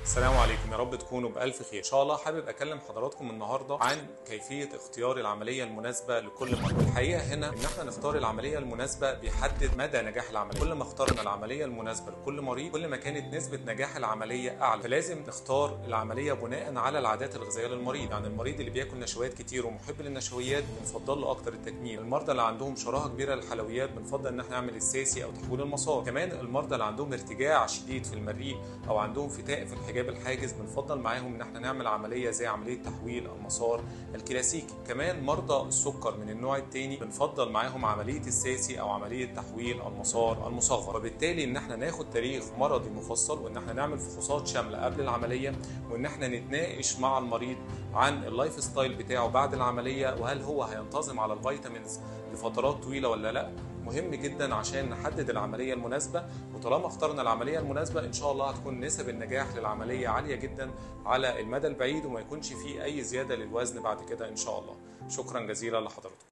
السلام عليكم، يا رب تكونوا بألف خير. إن شاء الله حابب أكلم حضراتكم النهاردة عن كيفية اختيار العملية المناسبة لكل مريض. الحقيقة هنا إن احنا نختار العملية المناسبة بيحدد مدى نجاح العملية. كل ما اخترنا العملية المناسبة لكل مريض كل ما كانت نسبة نجاح العملية أعلى. فلازم نختار العملية بناء على العادات الغذائية للمريض. يعني المريض اللي بياكل نشويات كتير ومحب للنشويات بنفضل له أكتر التكميم. المرضى اللي عندهم شراهة كبيرة للحلويات بنفضل إن احنا نعمل ال SASI أو تحويل المسار. كمان المرضى اللي عندهم ارتجاع شديد في المريء أو عندهم فتاء في الحجاب الحاجز بنفضل معاهم ان احنا نعمل عملية زي عملية تحويل المسار الكلاسيكي. كمان مرضى السكر من النوع الثاني بنفضل معاهم عملية ال SASI او عملية تحويل المسار المصغر. وبالتالي ان احنا ناخد تاريخ مرضي مفصل، وان احنا نعمل فحوصات شاملة قبل العملية، وان احنا نتناقش مع المريض عن ال lifestyle بتاعه بعد العملية، وهل هو هينتظم على ال vitamins لفترات طويلة ولا لا. مهم جدا عشان نحدد العملية المناسبة. وطالما اخترنا العملية المناسبة إن شاء الله هتكون نسب النجاح للعملية عالية جدا على المدى البعيد، وما يكونش فيه أي زيادة للوزن بعد كده إن شاء الله. شكرا جزيلا لحضراتكم.